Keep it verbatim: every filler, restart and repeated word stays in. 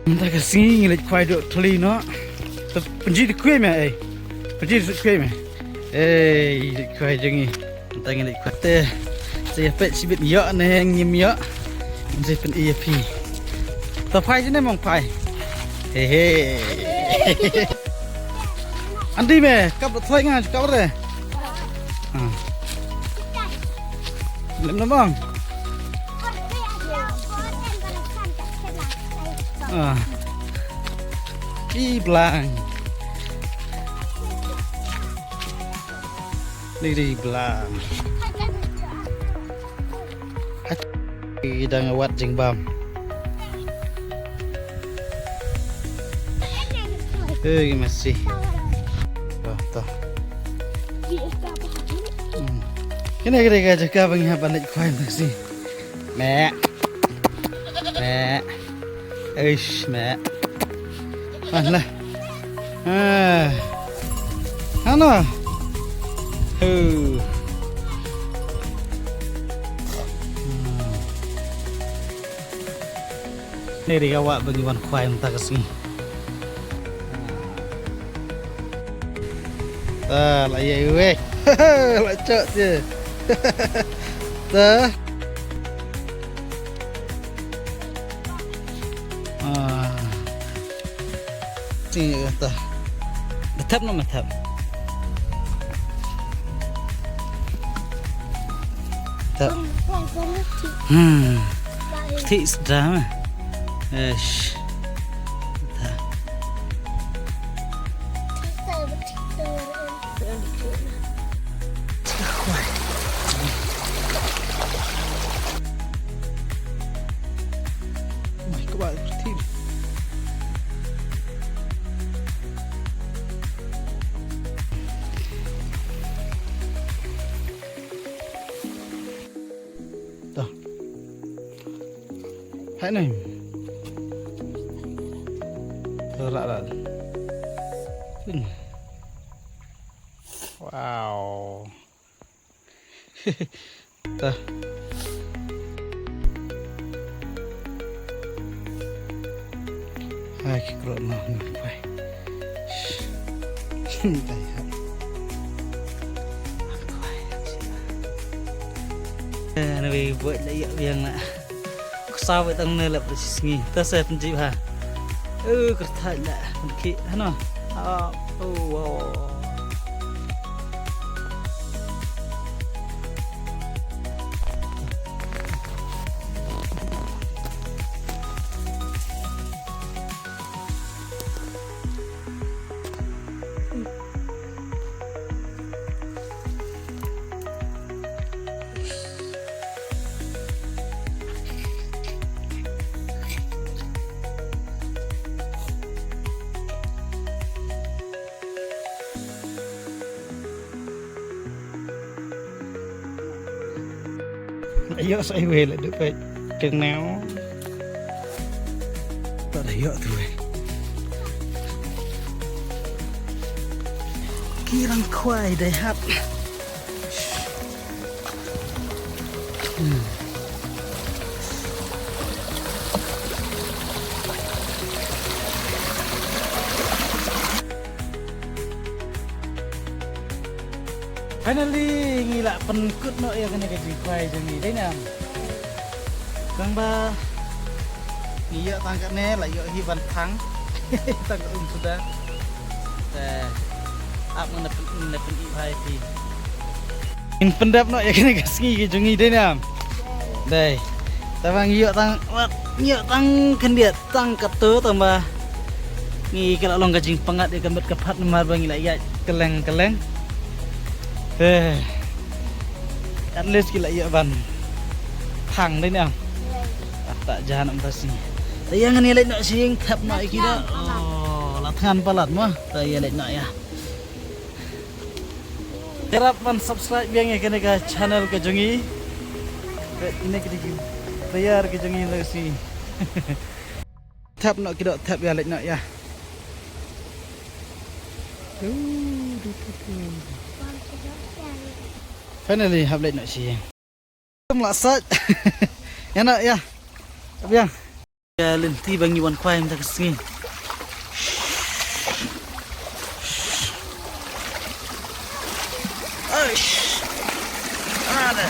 Mynta ka sngi ngi leit khwai duh thli noh. Te pynji te khwai me ei. Pynji te khwai me. Ei, leit khwai jong ngi. Mynta ngi leit khwai te. Sa ïa peit shibit ïoh ne ngim ïoh. Ngi sa pyn-i ïa phi. To phai shane mong phai. He he. Andi me, kap da thoi nga, kap re. Ah. Lem na mong. Ah. Ki blang. Ni di blang. Ki dang wat jingbam. Hei, masih. Wah, toh. Hmm. Kine kine ka jaka ba ngi hap ban leit khwai masih. Meh. Meh. Eish, meh. Wan lah. Ah. Ano? Hu. Hmm. Ni ri ka wah ba ngi wan khwai mynta ka sngi. Ta la ïa wei. La chok te. Ta. Ah. Ti ta. Betap no metap. Tap. Hmm. Ti sedra mah. Eish. Ta. Dah. Hai ni. Rak rak. Sini. Wow. Dah. Hai ki krok noh noh pai. Shh. Dah ya. Eh, nabi buat la ïa biang na. Ksaw tang ne la pyrshah sngi. Ta sa pynjip ha. Eh, kyrthai la. Ki hano. Ah, oh, wow. Ayo sai wei la duk peit. Keng neo. Tak ada yok tu wei. Kirang khwai dei hap. Hmm. Finally, ngi la pynkut noh ïa kane ka jingkhwai jong ngi, dei ne em? Tang ba ngi ïoh tang kane, la ïoh hi ban thang. Tang ka um suda. Te ap ngan pyn, ngan pyn-i bha ïa phi. Ngin pyndep noh ïa kane ka sngi ka jong ngi, dei ne em? Dei. Te ba ngi ïoh tang, ngi ïoh tang khyndiat. Tang katto tang ba ngi ka la long ka jingpyngngad ïa ka met ka phad namar ba ngi la ïaid kylleng kylleng. Eh. At least ki la ïoh ban thang dei ne em. Ata jan am tasi. Te ïa ngan ïa leit noh sing thep noh ïa ki da. Oh, la thngan palat mo. Te ïa leit noh ïa. Ïarap ban subscribe biang ïa kane ka channel ka jong ngi. Ine ki dei ki player ka jong ngi la si. Thep noh ki doh thep ïa leit noh ïa. Du, du, du, du. Finally hap leit noh shi. Kum la sait. Ïa noh ïa. Biang. Ka lynti ba ngi wan khwai mynta ka sngi. Ai. Ada.